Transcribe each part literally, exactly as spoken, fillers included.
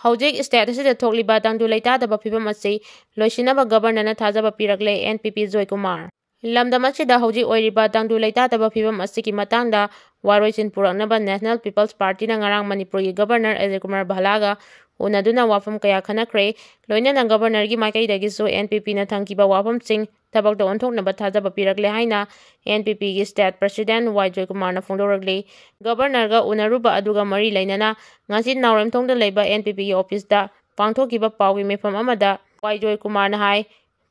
ꯍꯧꯖꯤꯛ state ꯑꯁꯤꯗ ꯊꯣꯛꯂꯤꯕ ꯇꯪꯗꯨ ꯂꯩꯇꯥꯗꯕ ꯐꯤꯕꯝ ꯑꯁꯤ ꯂꯣꯏꯁꯤꯟꯅꯕ Governor ꯅ ꯊꯥꯖꯕ ꯄꯤꯔꯛꯂꯦ, N P P ꯖꯣꯏꯀꯨꯃꯥꯔ꯫ ꯂꯝꯗꯝ ꯑꯁꯤꯗ ꯍꯧꯖꯤꯛ ꯑꯣꯏꯔꯤꯕ ꯇꯪꯗꯨ ꯂꯩꯇꯥꯗꯕ ꯐꯤꯕꯝ ꯑꯁꯤꯒꯤ ꯃꯇꯥꯡꯗ ꯋꯥꯔꯣꯏꯁꯤꯟ ꯄꯨꯔꯛꯅꯕ National People's Party ꯅ ꯉꯔꯥꯡ ꯃꯅꯤꯄꯨꯔꯒꯤ Governor ꯑꯖꯌ ꯀꯨꯃꯥꯔ ꯚꯜꯂꯥꯒ ꯎꯅꯗꯨꯅ ꯋꯥꯐꯝ ꯀꯌꯥ ꯈꯟꯅꯈ꯭ꯔꯦ꯫ ꯂꯣꯏꯅꯅ Governor ꯒꯤ ꯃꯥꯏꯀꯩꯗꯒꯤꯁꯨ N P P ꯅ ꯊꯝꯈꯤꯕ ꯋꯥꯐꯝꯁꯤꯡ ꯊꯕꯛꯇ ꯑꯣꯟꯊꯣꯛꯅꯕ ꯊꯥꯖꯕ ꯄꯤꯔꯛꯂꯦ ꯍꯥꯏꯅ N P P ꯒꯤ state president ꯋꯥꯏ ꯖꯣꯏꯀꯨꯃꯥꯔꯅ ꯐꯣꯡꯗꯣꯔꯛꯂꯤ꯫ Governor ꯒ ꯎꯅꯔꯨꯕ ꯑꯗꯨꯒ ꯃꯔꯤ ꯂꯩꯅꯅ ꯉꯁꯤ ꯅꯥꯎꯔꯦꯝꯊꯣꯡꯗ ꯂꯩꯕ N P P ꯒꯤ office ꯇ ꯄꯥꯡꯊꯣꯛꯈꯤꯕ ꯄꯥꯎꯒꯤ ꯃꯤꯐꯝ ꯑꯃꯗ ꯋꯥꯏ ꯖꯣꯏꯀꯨꯃꯥꯔꯅ ꯍꯥꯏ,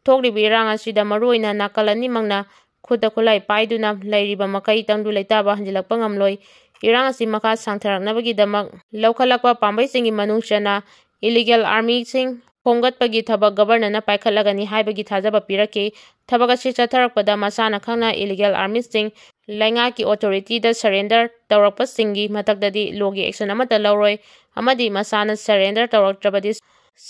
ꯊꯣꯛꯂꯤꯕ ꯏꯔꯥꯡ ꯑꯁꯤꯗ ꯃꯔꯨꯑꯣꯏꯅ ꯅꯥꯀꯜ ꯑꯅꯤꯃꯛꯅ ꯈꯨꯠꯇ ꯈꯨꯠꯂꯥꯏ ꯄꯥꯏꯗꯨꯅ ꯂꯩꯔꯤꯕ ꯃꯈꯩ ꯇꯪꯗꯨ ꯂꯩꯇꯥꯕ ꯍꯟꯖꯤꯜꯂꯛꯄ ꯉꯝꯂꯣꯏ꯫ ꯏꯔꯥꯡ ꯑꯁꯤ ꯃꯈꯥ ꯁꯥꯡꯊꯔꯛꯅꯕꯒꯤꯗꯃꯛ ꯂꯧꯈꯠꯂꯛꯄ ꯄꯥꯝꯕꯩꯁꯤꯡꯒꯤ ꯃꯅꯨꯡ ꯆꯟꯅ illegal army ꯁꯤꯡ ꯈꯣꯝꯒꯠꯄꯒꯤ ꯊꯕꯛ Governor ꯅ ꯄꯥꯏꯈꯠꯂꯒꯅꯤ ꯍꯥꯏꯕꯒꯤ ꯊꯥꯖꯕ ꯄꯤꯔꯛꯈꯤ꯫ ꯊꯕꯛ ꯑꯁꯤ ꯆꯠꯊꯔꯛꯄꯗ ꯃꯁꯥꯅ ꯈꯪꯅ illegal army ꯁꯤꯡ ꯂꯩꯉꯥꯛꯀꯤ authority ꯗ surrender ꯇꯧꯔꯛꯄꯁꯤꯡꯒꯤ ꯃꯊꯛꯇꯗꯤ law ꯒꯤ action ꯑꯃꯠꯇ ꯂꯧꯔꯣꯏ ꯑꯃꯗꯤ ꯃꯁꯥꯅ surrender ꯇꯧꯔꯛꯇ꯭ꯔꯕꯗꯤ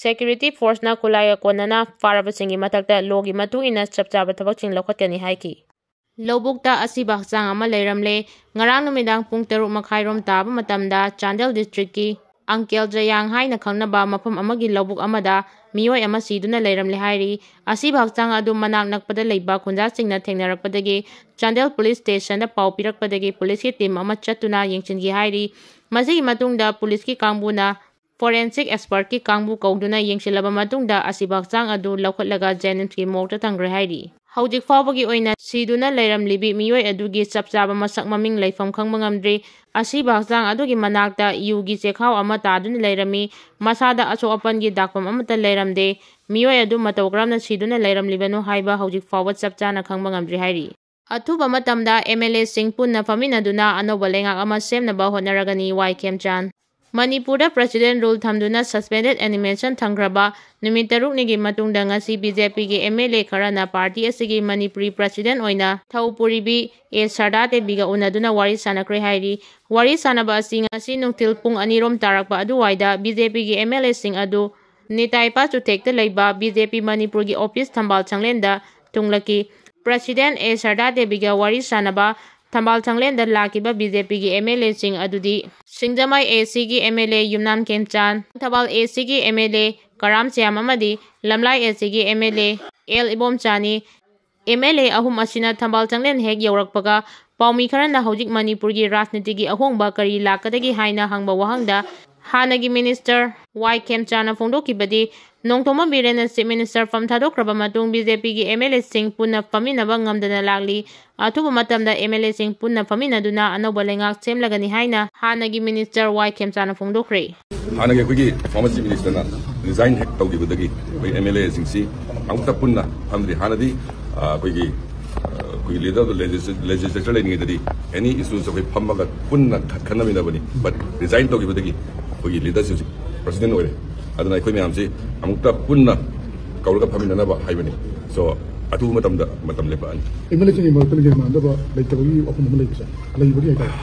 security force ꯅ ꯈꯨꯠꯂꯥꯏꯒ ꯀꯣꯟꯅꯅ ꯐꯥꯔꯕꯁꯤꯡꯒꯤ ꯃꯊꯛꯇ law ꯒꯤ ꯃꯇꯨꯡ ꯏꯟꯅ ꯆꯞ ꯆꯥꯕ ꯊꯕꯛꯁꯤꯡ ꯂꯧꯈꯠꯀꯅꯤ ꯍꯥꯏꯈꯤ꯫ ꯂꯧꯕꯨꯛꯇ ꯑꯁꯤꯕ ꯍꯛꯆꯥꯡ ꯑꯃ ꯂꯩꯔꯝꯂꯦ꯫ ꯉꯔꯥꯡ ꯅꯨꯃꯤꯗꯥꯡ ꯄꯨꯡ ꯇꯔꯨꯛ ꯃꯈꯥꯏꯔꯣꯝ ꯇꯥꯕ ꯃꯇꯝꯗ ꯆꯥꯟꯗꯦꯜ district ꯀꯤ ꯑꯪꯀꯦꯜ ꯖꯌꯥꯡ ꯍꯥꯏꯅ ꯈꯪꯅꯕ ꯃꯐꯝ ꯑꯃꯒꯤ ꯂꯧꯕꯨꯛ ꯑꯃꯗ ꯃꯤꯑꯣꯏ ꯑꯃ ꯁꯤꯗꯨꯅ ꯂꯩꯔꯝꯂꯦ ꯍꯥꯏꯔꯤ꯫ ꯑꯁꯤꯕ ꯍꯛꯆꯥꯡ ꯑꯗꯨ ꯃꯅꯥꯛ ꯅꯛꯄꯗ ꯂꯩꯕ ꯈꯨꯟꯖꯥꯁꯤꯡꯅ ꯊꯦꯡꯅꯔꯛꯄꯗꯒꯤ ꯆꯥꯟꯗꯦꯜ police station ꯗ ꯄꯥꯎ ꯄꯤꯔꯛꯄꯗꯒꯤ police ꯀꯤ team ꯑꯃ ꯆꯠꯇꯨꯅ ꯌꯦꯡꯁꯤꯟꯈꯤ ꯍꯥꯏꯔꯤ꯫ ꯃꯁꯤꯒꯤ ꯃꯇꯨꯡꯗ police ꯀꯤ ꯀꯥꯡꯕꯨꯅ forensic expert ꯀꯤ ꯀꯥꯡꯕꯨ ꯀꯧꯗꯨꯅ ꯌꯦꯡꯁꯤꯜꯂꯕ ꯃꯇꯨꯡꯗ ꯑꯁꯤꯕ ꯍꯛꯆꯥꯡ ꯑꯗꯨ ꯂꯧꯈꯠꯂꯒ JNIMS ꯀꯤ morgue ꯇ ꯊꯝꯈ꯭ꯔꯦ ꯍꯥꯏꯔꯤ꯫ ꯍꯧꯖꯤꯛ ꯐꯥꯎꯕꯒꯤ ꯑꯣꯏꯅ ꯁꯤꯗꯨꯅ ꯂꯩꯔꯝꯂꯤꯕꯤ ꯃꯤꯑꯣꯏ ꯑꯗꯨꯒꯤ ꯆꯞ ꯆꯥꯕ ꯃꯁꯛ ꯃꯃꯤꯡ ꯂꯩꯐꯝ ꯈꯪꯕ ꯉꯝꯗ꯭ꯔꯤ꯫ ꯑꯁꯤꯕ ꯍꯛꯆꯥꯡ ꯑꯗꯨꯒꯤ ꯃꯅꯥꯛꯇ ꯌꯨꯒꯤ ꯆꯦꯈꯥꯎ ꯑꯃ ꯇꯥꯗꯨꯅ ꯂꯩꯔꯝꯃꯤ꯫ ꯃꯁꯥꯗ ꯑꯁꯣꯛ ꯑꯄꯟꯒꯤ ꯗꯥꯛꯐꯝ ꯑꯃꯠꯇ ꯂꯩꯔꯝꯗꯦ꯫ ꯃꯤꯑꯣꯏ ꯑꯗꯨ ꯃꯇꯧ ꯀꯔꯝꯅ ꯁꯤꯗꯨꯅ ꯂꯩꯔꯝꯂꯤꯕꯅꯣ ꯍꯥꯏꯕ ꯍꯧꯖꯤꯛ ꯐꯥꯎꯕ ꯆꯞ ꯆꯥꯅ ꯈꯪꯕ ꯉꯝꯗ꯭ꯔꯤ ꯍꯥꯏꯔꯤ꯫ ꯑꯊꯨꯕ ꯃꯇꯝꯗ MLA ꯁꯤꯡ ꯄꯨꯟꯅ ꯐꯝꯃꯤꯟꯅꯗꯨꯅ ꯑꯅꯧꯕ ꯂꯩꯉꯥꯛ ꯑꯃ ꯁꯦꯝꯅꯕ ꯍꯣꯠꯅꯔꯒꯅꯤ, ꯋꯥꯏ ꯈꯦꯝꯆꯥꯟ꯫ ꯃꯅꯤꯄꯨꯔꯗ president rule ꯊꯝꯗꯨꯅ suspended animation ꯊꯝꯈ꯭ꯔꯕ ꯅꯨꯃꯤꯠ ꯇꯔꯨꯛꯅꯤꯒꯤ ꯃꯇꯨꯡꯗ ꯉꯁꯤ BJP ꯒꯤ MLA ꯈꯔꯅ party ꯑꯁꯤꯒꯤ ꯃꯅꯤꯄꯨꯔꯤ president ꯑꯣꯏꯅ ꯊꯧ ꯄꯨꯔꯤꯕꯤ ꯑꯦ ꯁꯔꯗꯥ ꯗꯦꯕꯤꯒ ꯎꯅꯗꯨꯅ ꯋꯥꯔꯤ ꯁꯥꯟꯅꯈ꯭ꯔꯦ ꯍꯥꯏꯔꯤ꯫ ꯋꯥꯔꯤ ꯁꯥꯟꯅꯕ ꯑꯁꯤ ꯉꯁꯤ ꯅꯨꯡꯊꯤꯜ ꯄꯨꯡ ꯑꯅꯤ ꯔꯣꯝ ꯇꯥꯔꯛꯄ ꯑꯗꯨꯋꯥꯏꯗ BJP ꯒꯤ MLA ꯁꯤꯡ ꯑꯗꯨ ꯅꯤꯇꯥꯏ ꯄꯥꯆꯨꯊꯦꯛꯇ ꯂꯩꯕ BJP ꯃꯅꯤꯄꯨꯔꯒꯤ office ꯊꯝꯕꯥꯜ ꯁꯪꯂꯦꯟꯗ ꯊꯨꯡꯂꯛꯈꯤ꯫ President ꯑꯦ ꯁꯔꯗꯥ ꯗꯦꯕꯤꯒ ꯋꯥꯔꯤ ꯁꯥꯟꯅꯕ ꯊꯝꯕꯥꯜ ꯆꯥꯡꯂꯦꯟꯗ ꯂꯥꯛꯈꯤꯕ ꯕꯤ ꯖꯦ ꯄꯤꯒꯤ ꯑꯦꯝ ꯑꯦꯜ ꯑꯦꯁꯤꯡ ꯑꯗꯨꯗꯤ ꯁꯤꯡꯖꯃꯩ ꯑꯦ ꯁꯤꯒꯤ ꯑꯦꯝ ꯑꯦꯜ ꯑꯦ ꯌꯨꯝꯅꯥꯝ ꯈꯦꯝꯆꯥꯟ, ꯊꯧꯕꯥꯜ ꯑꯦ ꯁꯤꯒꯤ ꯑꯦꯝ ꯑꯦꯜ ꯑꯦ ꯀꯔꯥꯝ ꯆꯌꯥꯝ ꯑꯃꯗꯤ ꯂꯝꯂꯥꯏ ꯑꯦ ꯁꯤꯒꯤ ꯑꯦꯝ ꯑꯦꯜ ꯑꯦ ꯑꯦꯜ ꯏꯕꯣꯝꯆꯥꯅꯤ꯫ ꯑꯦꯝ ꯑꯦꯜ ꯑꯦ ꯑꯍꯨꯝ ꯑꯁꯤꯅ ꯊꯝꯕꯥꯜ ꯆꯥꯡꯂꯦꯟ ꯍꯦꯛ ꯌꯧꯔꯛꯄꯒ ꯄꯥꯎꯃꯤ ꯈꯔꯅ ꯍꯧꯖꯤꯛ ꯃꯅꯤꯄꯨꯔꯒꯤ ꯔꯥꯖꯅꯤꯇꯤꯒꯤ ꯑꯍꯣꯡꯕ ꯀꯔꯤ ꯂꯥꯛꯀꯗꯒꯦ ꯍꯥꯏꯅ ꯍꯪꯕ ꯋꯥꯍꯪꯗ ꯍꯥꯟꯅꯒꯤ ꯃꯤꯅꯤꯁꯇꯔ ꯋꯥꯏ ꯈꯦꯝꯆꯥꯅ ꯐꯣꯡꯗꯣꯛꯈꯤꯕꯗꯤ, ꯅꯣꯡꯊꯣꯝꯕꯝ ꯕꯤꯔꯦꯟꯅ ꯆꯤꯐ ꯃꯤꯅꯤꯁꯇꯔ ꯐꯝ ꯊꯥꯗꯣꯛꯈ꯭ꯔꯕ ꯃꯇꯨꯡ ꯕꯤ ꯖꯦ ꯄꯤꯒꯤ ꯑꯦꯝ ꯑꯦꯜ ꯑꯦꯁꯤꯡ ꯄꯨꯟꯅ ꯐꯝꯃꯤꯟꯅꯕ ꯉꯝꯗꯅ ꯂꯥꯛꯂꯤ꯫ ꯑꯊꯨꯕ ꯃꯇꯝꯗ ꯑꯦꯝ ꯑꯦꯜ ꯑꯦꯁꯤꯡ ꯄꯨꯟꯅ ꯐꯝꯃꯤꯟꯅꯗꯨꯅ ꯑꯅꯧꯕ ꯂꯩꯉꯥꯛ ꯁꯦꯝꯂꯒꯅꯤ ꯍꯥꯏꯅ ꯍꯥꯟꯅꯒꯤ ꯃꯤꯅꯤꯁꯇꯔ ꯋꯥꯏ ꯈꯦꯝꯆꯥꯅ ꯐꯣꯡꯗꯣꯛꯈ꯭ꯔꯦ꯫ ꯍꯥꯟꯅꯒꯤ ꯑꯩꯈꯣꯏꯒꯤ former chief ministerꯅ resign ꯍꯦꯛ ꯇꯧꯈꯤꯕꯗꯒꯤ ꯑꯩꯈꯣꯏ ꯑꯦꯝ ꯑꯦꯜ ꯑꯦꯁꯤꯡꯁꯤ ꯑꯃꯨꯛꯇ ꯄꯨꯟꯅ ꯐꯝꯗ꯭ꯔꯤ꯫ ꯍꯥꯟꯅꯗꯤ, ꯑ, ꯑꯩꯈꯣꯏꯒꯤ, ꯑ, ꯑꯩꯈꯣꯏꯒꯤ leader of the legisl-, legislature ꯂꯩꯔꯤꯉꯩꯗꯗꯤ any issues ꯑꯩꯈꯣꯏ ꯐꯝꯃꯒ ꯄꯨꯟꯅ ꯈ-, ꯈꯟꯅꯃꯤꯟꯅꯕꯅꯤ꯫ But resign ꯇꯧꯈꯤꯕꯗꯒꯤ ꯑꯩꯈꯣꯏꯒꯤ leaderꯁꯤ ꯍꯧꯖꯤꯛ president ꯑꯣꯏꯔꯦ꯫ ꯑꯗꯨꯅ ꯑꯩꯈꯣꯏ ꯃꯌꯥꯝꯁꯤ ꯑꯃꯨꯛꯇ ꯄꯨꯟꯅ ꯀꯧꯔꯒ ꯐꯝꯃꯤꯟꯅꯅꯕ ꯍꯥꯏꯕꯅꯤ꯫ So, ꯑꯊꯨꯕ ꯃꯇꯝꯗ ꯃꯇꯝ ꯂꯦꯞꯄꯛꯑꯅꯤ꯫ ꯑꯦꯝ ꯑꯦꯜ ꯑꯦꯁꯤꯡꯒꯤ ꯃꯔꯛꯇ ꯂꯤꯡꯖꯦꯜ ꯃꯥꯟꯅꯗꯕ ꯂꯩꯇꯕꯒꯤ ꯋꯥꯐꯝ ꯑꯃ ꯂꯩꯕꯁꯦ ꯂꯩꯕꯒꯤ ꯍꯥꯏꯇꯥꯔꯦ꯫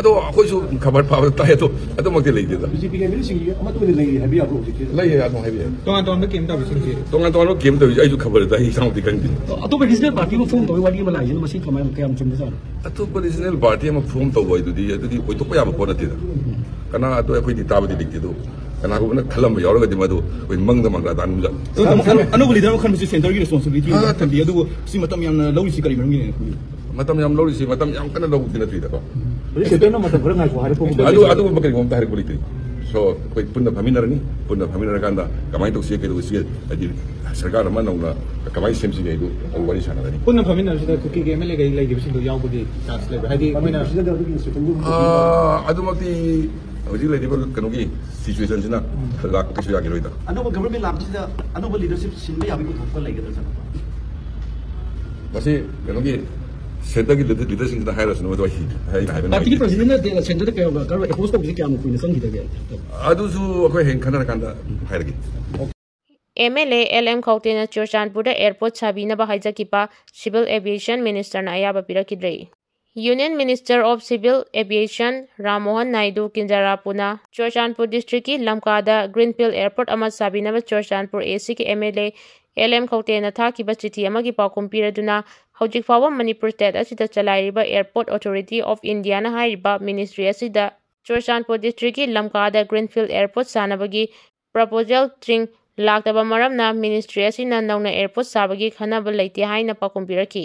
ꯑꯗꯣ ꯑꯩꯈꯣꯏꯁꯨ ꯈꯕꯔ ꯄꯥꯕꯗ ꯇꯥꯏ, ꯑꯗꯣ ꯑꯗꯨꯃꯛꯇꯤ ꯂꯩꯇꯦꯗ꯫ ꯕꯤ ꯖꯦ ꯄꯤꯒꯤ ꯑꯦꯝ ꯑꯦꯜ ꯑꯦꯁꯤꯡꯒꯤ ꯑꯃꯠꯇ ꯑꯣꯏꯅ ꯂꯩꯔꯤ ꯍꯥꯏꯕ ꯌꯥꯕ꯭ꯔꯣ ꯍꯧꯖꯤꯛꯇꯤ? ꯂꯩꯌꯦ, ꯑꯗꯨꯝ ꯍꯥꯏꯕ ꯌꯥꯏ꯫ ꯇꯣꯉꯥꯟ ꯇꯣꯉꯥꯟꯕ ꯀꯦꯝ ꯇꯥꯕꯁꯤꯡꯁꯦ? ꯇꯣꯉꯥꯟ ꯇꯣꯉꯥꯟꯕ ꯀꯦꯝ ꯇꯧꯔꯤꯁꯦ ꯑꯩꯁꯨ ꯈꯕꯔ ꯇꯥꯏ, ꯏꯁꯥꯃꯛꯇꯤ ꯈꯪꯗꯦ꯫ ꯑꯇꯣꯞꯄ regional party ꯑꯃ form ꯇꯧꯕꯒꯤ ꯋꯥꯔꯤ ꯑꯃ ꯂꯥꯛꯏꯁꯤꯅ ꯃꯁꯤ ꯀꯃꯥꯏꯅ, ꯀꯌꯥꯝ ꯆꯨꯝꯕꯖꯥꯠꯅꯣ? ꯑꯇꯣꯞꯄ regional party ꯑꯃ form ꯇꯧꯕ ꯍꯥꯏꯗꯨꯗꯤ ꯑꯗꯨꯗꯤ ꯑꯣꯏꯊꯣꯛꯄ ꯌꯥꯕ ꯄꯣꯠ ꯅꯠꯇꯦꯗ꯫ ꯀꯅꯥ ꯑꯗꯨ ꯑꯩꯈꯣꯏꯗꯤ ꯇꯥꯕꯗꯤ ꯂꯩꯇꯦ, ꯑꯗꯨ ꯀꯅꯥꯒꯨꯝꯕꯅ ꯈꯜꯂꯝꯕ ꯌꯥꯎꯔꯒꯗꯤ ꯃꯗꯨ ꯑꯩꯈꯣꯏ ꯃꯪꯗ ꯃꯪꯒ꯭ꯔꯥ ꯇꯥꯟꯒꯨꯝꯖꯥꯠꯅꯤ꯫ ꯑꯗꯣ ꯑꯅꯧꯕ leader ꯑꯃ ꯈꯟꯕꯁꯤ centreꯒꯤ responsibility ꯑꯃ ꯑꯥ꯫ ꯊꯝꯕꯤ, ꯑꯗꯨꯕꯨ ꯁꯤ ꯃꯇꯝ ꯌꯥꯝꯅ ꯂꯧꯔꯤꯁꯤ ꯀꯔꯤ ꯃꯔꯝꯒꯤꯅꯣ? ꯃꯇꯝ ꯌꯥꯝ ꯂꯧꯔꯤꯁꯤ, ꯃꯇꯝ ꯌꯥꯝ ꯀꯟꯅ ꯂꯧꯕꯗꯤ ꯅꯠꯇ꯭ꯔꯤꯗꯀꯣ꯫ ꯍꯧꯖꯤꯛ centreꯅ ꯃꯇꯝ ꯈꯔ ꯉꯥꯏꯈꯣ ꯍꯥꯏꯔꯛꯄꯒꯨꯝꯕ ꯑꯗꯨ, ꯂꯩꯕ꯭ꯔꯥ? ꯑꯗꯨꯒꯨꯝꯕ ꯀꯔꯤꯒꯨꯝꯕ ꯑꯝꯇ ꯍꯥꯏꯔꯛꯄ ꯂꯩꯇ꯭ꯔꯤ꯫ So, ꯑꯩꯈꯣꯏ ꯄꯨꯟꯅ ꯐꯝꯃꯤꯟꯅꯔꯅꯤ, ꯄꯨꯟꯅ ꯐꯝꯃꯤꯟꯅꯔꯀꯥꯟꯗ ꯀꯃꯥꯏꯅ ꯇꯧꯁꯤꯒꯦ, ꯀꯩꯗꯧꯁꯤꯒꯦ, ꯍꯥꯏꯗꯤ ꯁꯔꯀꯥꯔ ꯑꯃ ꯅꯧꯅ ꯀꯃꯥꯏꯅ ꯁꯦꯝꯁꯤꯒꯦ ꯍꯥꯏꯗꯨ ꯑꯩ ꯋꯥꯔꯤ ꯁꯥꯟꯅꯔꯅꯤ꯫ ꯄꯨꯟꯅ ꯐꯝꯃꯤꯟꯅꯕꯁꯤꯗ ꯀꯨꯀꯤꯒꯤ ꯑꯦꯝ ꯑꯦꯜ ꯑꯦ ꯀꯩ ꯂꯩꯈꯤꯕꯁꯤꯡꯗꯣ ꯌꯥꯎꯕꯒꯤ chance ꯂꯩꯕ꯭ꯔꯥ? ꯍꯥꯏꯗꯤ ꯑꯩꯈꯣꯏꯅ ꯑꯥ, ꯑꯗꯨꯃꯛꯇꯤ ꯍꯧꯖꯤꯛ ꯂꯩꯔꯤꯕ ꯀꯩꯅꯣꯒꯤ situationꯁꯤꯅ ꯂꯥꯛꯄ ꯀꯩꯁꯨ ꯌꯥꯈꯤꯔꯣꯏꯗ꯫ ꯑꯅꯧꯕ government ꯂꯥꯛꯄꯁꯤꯗ ꯑꯅꯧꯕ leadership ꯁꯤꯟꯕ ꯌꯥꯕꯒꯤ ꯑꯣꯏꯊꯣꯛꯄ ꯂꯩꯒꯗ꯭ꯔꯥ, ꯁꯥꯔ? ꯃꯁꯤ ꯀꯩꯅꯣꯒꯤ centreꯒꯤ leader-, leaderꯁꯤꯡꯁꯤꯗ ꯍꯥꯏꯔꯁꯅꯨ, ꯑꯗꯣ ꯑꯩ ꯍꯥꯏ-, ꯍꯥꯏꯕ ꯅꯨꯡꯉꯥꯏꯇꯦ꯫ Partyꯒꯤ presidentꯅ centreꯗ ꯀꯩ-, ꯀꯩꯅꯣ oppose ꯇꯧꯕꯁꯤ ꯀꯌꯥꯝ ꯀꯨꯏꯅ ꯆꯪꯈꯤꯗꯒꯦ? ꯑꯗꯨꯁꯨ ꯑꯩꯈꯣꯏ ꯍꯌꯦꯡ ꯈꯟꯅꯔꯀꯥꯟꯗ ꯍꯥꯏꯔꯒꯦ꯫ M L A L M ꯈꯧꯇꯦꯅ ꯆꯨꯔꯆꯥꯟꯄꯨꯔꯗ airport ꯁꯥꯕꯤꯅꯕ ꯍꯥꯏꯖꯈꯤꯕ civil aviation ministerꯅ ꯑꯌꯥꯕ ꯄꯤꯔꯛꯈꯤꯗ꯭ꯔꯦ꯫ Union Minister of Civil Aviation Ram Mohan Naidu ꯀꯤꯟꯖꯔꯥꯄꯨꯅ Churachandpur districtꯀꯤ ꯂꯝꯀꯥꯗ Greenfield Airport ꯑꯃ ꯁꯥꯕꯤꯅꯕ ꯆꯨꯔꯆꯥꯟꯄꯨꯔ ꯑꯦ ꯁꯤꯒꯤ M L A L M ꯈꯧꯇꯦꯅ ꯊꯥꯈꯤꯕ ꯆꯤꯊꯤ ꯑꯃꯒꯤ ꯄꯥꯎꯈꯨꯝ ꯄꯤꯔꯗꯨꯅ ꯍꯧꯖꯤꯛ ꯐꯥꯎꯕ ꯃꯅꯤꯄꯨꯔ state ꯑꯁꯤꯗ ꯆꯂꯥꯏꯔꯤꯕ Airport Authority of Indiaꯅ ꯍꯥꯏꯔꯤꯕ ministry ꯑꯁꯤꯗ ꯆꯨꯔꯆꯥꯟꯄꯨꯔ districtꯀꯤ ꯂꯝꯀꯥꯗ greenfield airport ꯁꯥꯅꯕꯒꯤ proposalꯁꯤꯡ ꯂꯥꯛꯇꯕ ꯃꯔꯝꯅ ministry ꯑꯁꯤꯅ ꯅꯧꯅ airport ꯁꯥꯕꯒꯤ ꯈꯟꯅꯕ ꯂꯩꯇꯦ ꯍꯥꯏꯅ ꯄꯥꯎꯈꯨꯝ ꯄꯤꯔꯛꯈꯤ꯫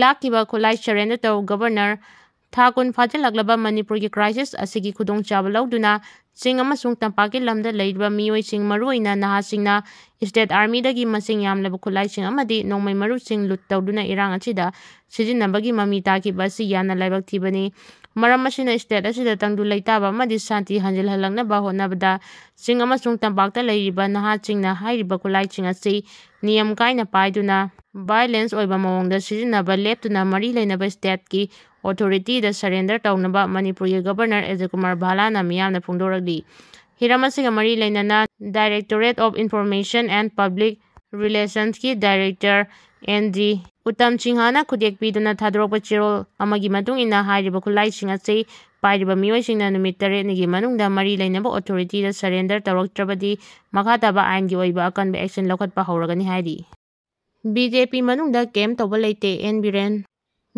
ꯂꯥꯛꯈꯤꯕ ꯈꯨꯠꯂꯥꯏ surrender ꯇꯧ꯫ Governor, ꯊꯥ ꯀꯨꯟ ꯐꯥꯖꯤꯜꯂꯛꯂꯕ ꯃꯅꯤꯄꯨꯔꯒꯤ crisis ꯑꯁꯤꯒꯤ ꯈꯨꯗꯣꯡꯆꯥꯕ ꯂꯧꯗꯨꯅ ꯆꯤꯡ ꯑꯃꯁꯨꯡ ꯇꯝꯄꯥꯛꯀꯤ ꯂꯝꯗ ꯂꯩꯔꯤꯕ ꯃꯤꯑꯣꯏꯁꯤꯡ, ꯃꯔꯨꯑꯣꯏꯅ ꯅꯍꯥꯁꯤꯡꯅ state armyꯗꯒꯤ ꯃꯁꯤꯡ ꯌꯥꯝꯂꯕ ꯈꯨꯠꯂꯥꯏꯁꯤꯡ ꯑꯃꯗꯤ ꯅꯣꯡꯃꯩ ꯃꯔꯨꯁꯤꯡ loot ꯇꯧꯗꯨꯅ ꯏꯔꯥꯡ ꯑꯁꯤꯗ ꯁꯤꯖꯤꯟꯅꯕꯒꯤ ꯃꯃꯤ ꯇꯥꯈꯤꯕ ꯑꯁꯤ ꯌꯥꯝꯅ ꯂꯥꯏꯕꯛ ꯊꯤꯕꯅꯤ꯫ ꯃꯔꯝ ꯑꯁꯤꯅ state ꯑꯁꯤꯗ ꯇꯪꯗꯨ ꯂꯩꯇꯥꯕ ꯑꯃꯗꯤ ꯁꯥꯟꯇꯤ ꯍꯟꯖꯤꯜꯍꯜꯂꯛꯅꯕ ꯍꯣꯠꯅꯕꯗ ꯆꯤꯡ ꯑꯃꯁꯨꯡ ꯇꯝꯄꯥꯛꯇ ꯂꯩꯔꯤꯕ ꯅꯍꯥꯁꯤꯡꯅ ꯍꯥꯏꯔꯤꯕ ꯈꯨꯠꯂꯥꯏꯁꯤꯡ ꯑꯁꯤ ꯅꯤꯌꯝ ꯀꯥꯏꯅ ꯄꯥꯏꯗꯨꯅ violence ꯑꯣꯏꯕ ꯃꯑꯣꯡꯗ ꯁꯤꯖꯤꯟꯅꯕ ꯂꯦꯞꯇꯨꯅ ꯃꯔꯤ ꯂꯩꯅꯕ stateꯀꯤ authorityꯗ surrender ꯇꯧꯅꯕ ꯃꯅꯤꯄꯨꯔꯒꯤ Governor ꯑꯖꯌ ꯀꯨꯃꯥꯔ ꯚꯥꯂꯥꯅ ꯃꯤꯌꯥꯝꯗ ꯐꯣꯡꯗꯣꯔꯛꯂꯤ꯫ ꯍꯤꯔꯝ ꯑꯁꯤꯒ ꯃꯔꯤ ꯂꯩꯅꯅ Directorate of Information and Public Relationsꯀꯤ Director N D Uttam ꯁꯤꯡꯍꯅ ꯈꯨꯗꯦꯛ ꯄꯤꯗꯨꯅ ꯊꯥꯗꯣꯔꯛꯄ ꯆꯦꯔꯣꯜ ꯑꯃꯒꯤ ꯃꯇꯨꯡ ꯏꯟꯅ ꯍꯥꯏꯔꯤꯕ ꯈꯨꯠꯂꯥꯏꯁꯤꯡ ꯑꯁꯤ ꯄꯥꯏꯔꯤꯕ ꯃꯤꯑꯣꯏꯁꯤꯡꯅ ꯅꯨꯃꯤꯠ ꯇꯔꯦꯠꯅꯤꯒꯤ ꯃꯅꯨꯡꯗ ꯃꯔꯤ ꯂꯩꯅꯕ authorityꯗ surrender ꯇꯧꯔꯛꯇ꯭ꯔꯕꯗꯤ ꯃꯈꯥ ꯇꯥꯕ ꯑꯥꯏꯟꯒꯤ ꯑꯣꯏꯕ ꯑꯀꯟꯕ action ꯂꯧꯈꯠꯄ ꯍꯧꯔꯒꯅꯤ ꯍꯥꯏꯔꯤ꯫ B J P ꯃꯅꯨꯡꯗ camp ꯇꯧꯕ ꯂꯩꯇꯦ, N Biren.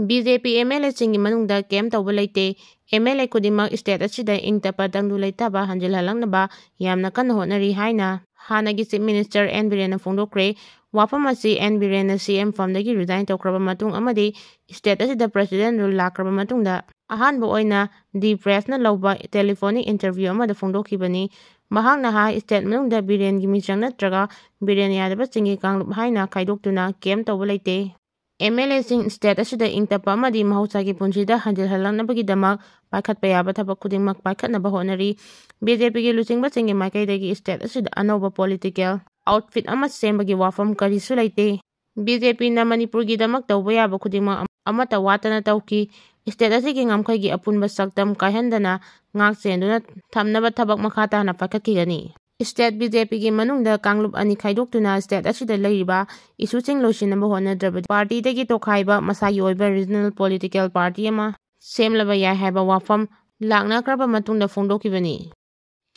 B J P M L Aꯁꯤꯡꯒꯤ ꯃꯅꯨꯡꯗ camp ꯇꯧꯕ ꯂꯩꯇꯦ꯫ M L A ꯈꯨꯗꯤꯡꯃꯛ state ꯑꯁꯤꯗ ꯏꯪ ꯇꯞꯄ ꯇꯪꯗꯨ ꯂꯩꯇꯥꯕ ꯍꯟꯖꯤꯜꯍꯜꯂꯛꯅꯕ ꯌꯥꯝꯅ ꯀꯟꯅ ꯍꯣꯠꯅꯔꯤ ꯍꯥꯏꯅ ꯍꯥꯟꯅꯒꯤ Chief Minister N ꯕꯤꯔꯦꯟꯅ ꯐꯣꯡꯗꯣꯛꯈ꯭ꯔꯦ꯫ ꯋꯥꯐꯝ ꯑꯁꯤ N ꯕꯤꯔꯦꯟꯅ C M ꯐꯝꯗꯒꯤ resign ꯇꯧꯈ꯭ꯔꯕ ꯃꯇꯨꯡ ꯑꯃꯗꯤ state ꯑꯁꯤꯗ President rule ꯂꯥꯛꯈ꯭ꯔꯕ ꯃꯇꯨꯡꯗ ꯑꯍꯥꯟꯕ ꯑꯣꯏꯅ The Pressꯅ ꯂꯧꯕ telephonic interview ꯑꯃꯗ ꯐꯣꯡꯗꯣꯛꯈꯤꯕꯅꯤ꯫ ꯃꯍꯥꯛꯅ ꯍꯥꯏ, state ꯃꯅꯨꯡꯗ ꯕꯤꯔꯦꯟꯒꯤ ꯃꯤꯆꯪ ꯅꯠꯇ꯭ꯔꯒ ꯕꯤꯔꯦꯟ ꯌꯥꯗꯕꯁꯤꯡꯒꯤ ꯀꯥꯡꯂꯨꯞ ꯍꯥꯏꯅ ꯈꯥꯏꯗꯣꯛꯇꯨꯅ camp ꯇꯧꯕ ꯂꯩꯇꯦ꯫ M L Aꯁꯤꯡ state ꯑꯁꯤꯗ ꯏꯪ ꯇꯞꯄ ꯑꯃꯗꯤ ꯃꯍꯧꯁꯥꯒꯤ ꯄꯨꯟꯁꯤꯗ ꯍꯟꯖꯤꯜꯍꯜꯂꯛꯅꯕꯒꯤꯗꯃꯛ ꯄꯥꯏꯈꯠꯄ ꯌꯥꯕ ꯊꯕꯛ ꯈꯨꯗꯤꯡꯃꯛ ꯄꯥꯏꯈꯠꯅꯕ ꯍꯣꯠꯅꯔꯤ꯫ B J Pꯒꯤ ꯂꯨꯆꯤꯡꯕꯁꯤꯡꯒꯤ ꯃꯥꯏꯀꯩꯗꯒꯤ state ꯑꯁꯤꯗ ꯑꯅꯧꯕ political outfit ꯑꯃ ꯁꯦꯝꯕꯒꯤ ꯋꯥꯐꯝ ꯀꯔꯤꯁꯨ ꯂꯩꯇꯦ꯫ B J Pꯅ ꯃꯅꯤꯄꯨꯔꯒꯤꯗꯃꯛ ꯇꯧꯕ ꯌꯥꯕ ꯈꯨꯗꯤꯡꯃꯛ ꯑꯃꯠꯇ ꯋꯥꯠꯇꯅ ꯇꯧꯈꯤ꯫ State ꯑꯁꯤꯒꯤ ꯉꯝꯈꯩꯒꯤ ꯑꯄꯨꯟꯕ ꯁꯛꯇꯝ ꯀꯥꯏꯍꯟꯗꯅ ꯉꯥꯛ ꯁꯦꯟꯗꯨꯅ ꯊꯝꯅꯕ ꯊꯕꯛ ꯃꯈꯥ ꯇꯥꯅ ꯄꯥꯏꯈꯠꯈꯤꯒꯅꯤ꯫ State B J Pꯒꯤ ꯃꯅꯨꯡꯗ ꯀꯥꯡꯂꯨꯞ ꯑꯅꯤ ꯈꯥꯏꯗꯣꯛꯇꯨꯅ state ꯑꯁꯤꯗ ꯂꯩꯔꯤꯕ issueꯁꯤꯡ ꯂꯣꯏꯁꯤꯟꯅꯕ ꯍꯣꯠꯅꯗ꯭ꯔꯕꯗꯤ partyꯗꯒꯤ ꯇꯣꯈꯥꯏꯕ ꯃꯁꯥꯒꯤ ꯑꯣꯏꯕ regional political party ꯑꯃ ꯁꯦꯝꯂꯕ ꯌꯥꯏ ꯍꯥꯏꯕ ꯋꯥꯐꯝ ꯂꯥꯛꯅꯈ꯭ꯔꯕ ꯃꯇꯨꯡꯗ ꯐꯣꯡꯗꯣꯛꯈꯤꯕꯅꯤ꯫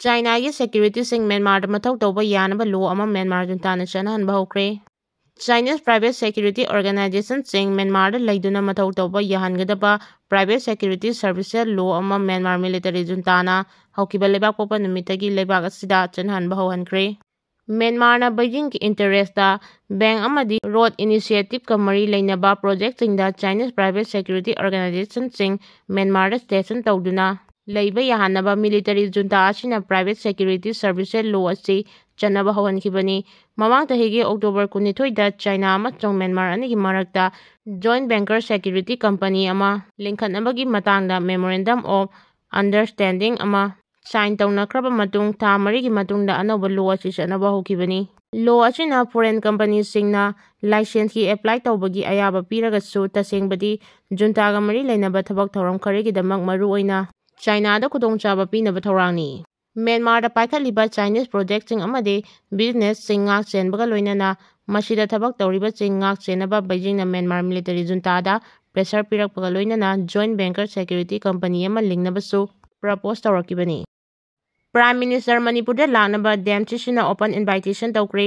ꯆꯥꯏꯅꯥꯒꯤ securityꯁꯤꯡ ꯃ꯭ꯌꯥꯟꯃꯥꯔꯗ ꯃꯊꯧ ꯇꯧꯕ ꯌꯥꯅꯕ law ꯑꯃ ꯃ꯭ꯌꯥꯟꯃꯥꯔ juntꯥꯅ ꯆꯠꯅꯍꯟꯕ ꯍꯧꯈ꯭ꯔꯦ꯫ Chinese private security organizationꯁꯤꯡ ꯃ꯭ꯌꯥꯟꯃꯥꯔꯗ ꯂꯩꯗꯨꯅ ꯃꯊꯧ ꯇꯧꯕ ꯌꯥꯍꯟꯒꯗꯕ private security services law ꯑꯃ ꯃ꯭ꯌꯥꯟꯃꯥꯔ military juntaꯅ ꯍꯧꯈꯤꯕ ꯂꯩꯕꯥꯛꯄꯣꯛꯄ ꯅꯨꯃꯤꯠꯇꯒꯤ ꯂꯩꯕꯥꯛ ꯑꯁꯤꯗ ꯆꯠꯅꯍꯟꯕ ꯍꯧꯍꯟꯈ꯭ꯔꯦ꯫ ꯃ꯭ꯌꯥꯟꯃꯥꯔꯅ ꯕꯩꯖꯤꯡꯒꯤ interestꯇ bank ꯑꯃꯗꯤ road initiativeꯀ ꯃꯔꯤ ꯂꯩꯅꯕ projectꯁꯤꯡꯗ Chinese private security organizationꯁꯤꯡ ꯃ꯭ꯌꯥꯟꯃꯥꯔꯗ station ꯇꯧꯗꯨꯅ ꯂꯩꯕ ꯌꯥꯍꯟꯅꯕ military junta ꯑꯁꯤꯅ private security services law ꯑꯁꯤ ꯆꯠꯅꯕ ꯍꯧꯍꯟꯈꯤꯕꯅꯤ꯫ ꯃꯃꯥꯡ ꯆꯍꯤꯒꯤ October ꯀꯨꯟꯅꯤꯊꯣꯏꯗ ꯆꯥꯏꯅꯥ ꯑꯃꯁꯨꯡ ꯃ꯭ꯌꯥꯟꯃꯥꯔ ꯑꯅꯤꯒꯤ ꯃꯔꯛꯇ joint venture security company ꯑꯃ ꯂꯤꯡꯈꯠꯅꯕꯒꯤ ꯃꯇꯥꯡꯗ memorandum of understanding ꯑꯃ sign ꯇꯧꯅꯈ꯭ꯔꯕ ꯃꯇꯨꯡ ꯊꯥ ꯃꯔꯤꯒꯤ ꯃꯇꯨꯡꯗ ꯑꯅꯧꯕ law ꯑꯁꯤ ꯆꯠꯅꯕ ꯍꯧꯈꯤꯕꯅꯤ꯫ Law ꯑꯁꯤꯅ foreign companyꯁꯤꯡꯅ licenseꯀꯤ apply ꯇꯧꯕꯒꯤ ꯑꯌꯥꯕ ꯄꯤꯔꯒꯁꯨ ꯇꯁꯦꯡꯕꯗꯤ juntaꯒ ꯃꯔꯤ ꯂꯩꯅꯕ ꯊꯕꯛ ꯊꯧꯔꯝ ꯈꯔꯒꯤꯗꯃꯛ ꯃꯔꯨꯑꯣꯏꯅ ꯆꯥꯏꯅꯥꯗ ꯈꯨꯗꯣꯡꯆꯥꯕ ꯄꯤꯅꯕ ꯊꯧꯔꯥꯡꯅꯤ꯫ ꯃ꯭ꯌꯥꯟꯃꯥꯔꯗ ꯄꯥꯏꯈꯠꯂꯤꯕ Chinese projectꯁꯤꯡ ꯑꯃꯗꯤ businessꯁꯤꯡ ꯉꯥꯛ ꯆꯦꯟꯕꯒ ꯂꯣꯏꯅꯅ ꯃꯁꯤꯗ ꯊꯕꯛ ꯇꯧꯔꯤꯕꯁꯤꯡ ꯉꯥꯛ ꯆꯦꯟꯅꯕ ꯕꯩꯖꯤꯡꯅ ꯃ꯭ꯌꯥꯟꯃꯥꯔ military juntaꯗ pressure ꯄꯤꯔꯛꯄꯒ ꯂꯣꯏꯅꯅ joint venture security company ꯑꯃ ꯂꯤꯡꯅꯕꯁꯨ propose ꯇꯧꯔꯛꯈꯤꯕꯅꯤ꯫ Prime Minister ꯃꯅꯤꯄꯨꯔꯗ ꯂꯥꯛꯅꯕ DMCCꯅ open invitation ꯇꯧꯈ꯭ꯔꯦ꯫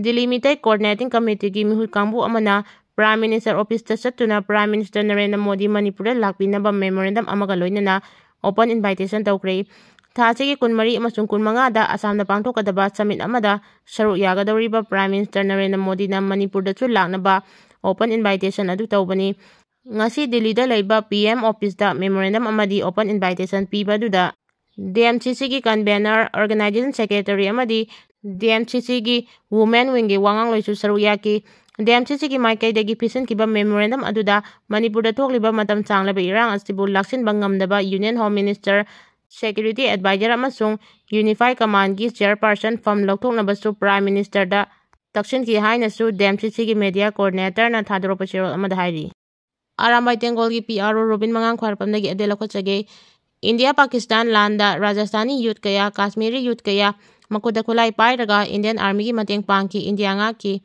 ꯗꯤꯜꯂꯤ ꯃꯤꯇꯩ Coordinating Committeeꯒꯤ ꯃꯤꯍꯨꯠ ꯀꯥꯡꯕꯨ ꯑꯃꯅ Prime Minister officeꯇ ꯆꯠꯇꯨꯅ Prime Minister ꯅꯔꯦꯟꯗ꯭ꯔ ꯃꯣꯗꯤ ꯃꯅꯤꯄꯨꯔꯗ ꯂꯥꯛꯄꯤꯅꯕ memorandum ꯑꯃꯒ ꯂꯣꯏꯅꯅ open invitation ꯇꯧꯈ꯭ꯔꯦ꯫ ꯊꯥ ꯑꯁꯤꯒꯤ ꯀꯨꯟꯃꯔꯤ ꯑꯃꯁꯨꯡ ꯀꯨꯟꯃꯉꯥꯗ ꯑꯁꯥꯝꯗ ꯄꯥꯡꯊꯣꯛꯀꯗꯕ summit ꯑꯃꯗ ꯁꯔꯨꯛ ꯌꯥꯒꯗꯧꯔꯤꯕ Prime Minister ꯅꯔꯦꯟꯗ꯭ꯔ ꯃꯣꯗꯤꯅ ꯃꯅꯤꯄꯨꯔꯗꯁꯨ ꯂꯥꯛꯅꯕ open invitation ꯑꯗꯨ ꯇꯧꯕꯅꯤ꯫ ꯉꯁꯤ ꯗꯤꯜꯂꯤꯗ ꯂꯩꯕ PM officeꯇ memorandum ꯑꯃꯗꯤ open invitation ꯄꯤꯕ ꯑꯗꯨꯗ DMCCꯒꯤ convener, organization secretary ꯑꯃꯗꯤ DMCCꯒꯤ women wingꯒꯤ ꯋꯥꯉꯥꯡꯂꯣꯏꯁꯨ ꯁꯔꯨꯛ ꯌꯥꯈꯤ꯫ DMCCꯒꯤ ꯃꯥꯏꯀꯩꯗꯒꯤ ꯄꯤꯁꯤꯟꯈꯤꯕ memorandum ꯑꯗꯨꯗ ꯃꯅꯤꯄꯨꯔꯗ ꯊꯣꯛꯂꯤꯕ ꯃꯇꯝ ꯁꯥꯡꯂꯕ ꯏꯔꯥꯡ ꯑꯁꯤꯕꯨ ꯂꯥꯛꯁꯤꯟꯕ ꯉꯝꯗꯕ Union Home Minister, Security Advisor ꯑꯃꯁꯨꯡ Unified Commandꯒꯤ chairperson ꯐꯝ ꯂꯧꯊꯣꯛꯅꯕꯁꯨ Prime Ministerꯗ ꯇꯛꯁꯤꯟꯈꯤ ꯍꯥꯏꯅꯁꯨ DMCCꯒꯤ media coordinatorꯅ ꯊꯥꯗꯣꯔꯛꯄ ꯆꯦꯔꯣꯜ ꯑꯃꯗ ꯍꯥꯏꯔꯤ꯫ ꯑꯔꯥꯝꯕꯥꯏ ꯇꯦꯡꯒꯣꯜꯒꯤ PRO ꯔꯣꯕꯤꯟ ꯃꯉꯥꯡ ꯈ꯭ꯋꯥꯏꯔꯥꯛꯄꯝꯗꯒꯤ ꯑꯗꯦ ꯂꯧꯈꯠꯆꯒꯦ꯫ ꯏꯟꯗꯤꯌꯥ ꯄꯥꯀꯤꯁꯇꯥꯟ ꯂꯥꯟꯗ ꯔꯥꯖꯁꯊꯥꯅꯤ youth ꯀꯌꯥ, ꯀꯥꯁꯃꯤꯔꯤ youth ꯀꯌꯥ ꯃꯈꯨꯠꯇ ꯈꯨꯠꯂꯥꯏ ꯄꯥꯏꯔꯒ Indian Armyꯒꯤ ꯃꯇꯦꯡ ꯄꯥꯡꯈꯤ, ꯏꯟꯗꯤꯌꯥ ꯉꯥꯛꯈꯤ꯫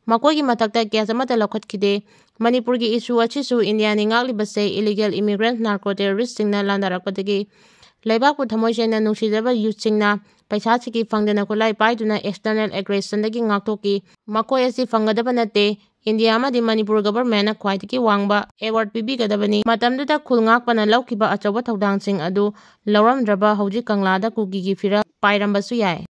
ꯃꯈꯣꯏꯒꯤ ꯃꯊꯛꯇ case ꯑꯃꯠꯇ ꯂꯧꯈꯠꯈꯤꯗꯦ꯫ ꯃꯅꯤꯄꯨꯔꯒꯤ issue ꯑꯁꯤꯁꯨ ꯏꯟꯗꯤꯌꯥꯅꯤ ꯉꯥꯛꯂꯤꯕꯁꯦ illegal immigrants, narco terroristꯁꯤꯡꯅ ꯂꯥꯟꯗꯥꯔꯛꯄꯗꯒꯤ꯫ ꯂꯩꯕꯥꯛꯄꯨ ꯊꯃꯣꯏ ꯁꯦꯡꯅ ꯅꯨꯡꯁꯤꯖꯕ ꯌꯨꯠꯁꯤꯡꯅ ꯄꯩꯁꯥ ꯁꯤꯀꯤ ꯐꯪꯗꯅ ꯈꯨꯠꯂꯥꯏ ꯄꯥꯏꯗꯨꯅ external aggressionꯗꯒꯤ ꯉꯥꯛꯊꯣꯛꯈꯤ꯫ ꯃꯈꯣꯏ ꯑꯁꯤ ꯐꯪꯒꯗꯕ ꯅꯠꯇꯦ꯫ ꯏꯟꯗꯤꯌꯥ ꯑꯃꯗꯤ ꯃꯅꯤꯄꯨꯔ governmentꯅ ꯈ꯭ꯋꯥꯏꯗꯒꯤ ꯋꯥꯡꯕ award ꯄꯤꯕꯤꯒꯗꯕꯅꯤ꯫ ꯃꯇꯝꯗꯨꯗ ꯈꯨꯜ ꯉꯥꯛꯄꯅ ꯂꯧꯈꯤꯕ ꯑꯆꯧꯕ ꯊꯧꯗꯥꯡꯁꯤꯡ ꯑꯗꯨ ꯂꯧꯔꯝꯗ꯭ꯔꯕ ꯍꯧꯖꯤꯛ ꯀꯪꯂꯥꯗ ꯀꯨꯀꯤꯒꯤ ꯐꯤꯔꯥꯜ ꯄꯥꯏꯔꯝꯕꯁꯨ ꯌꯥꯏ꯫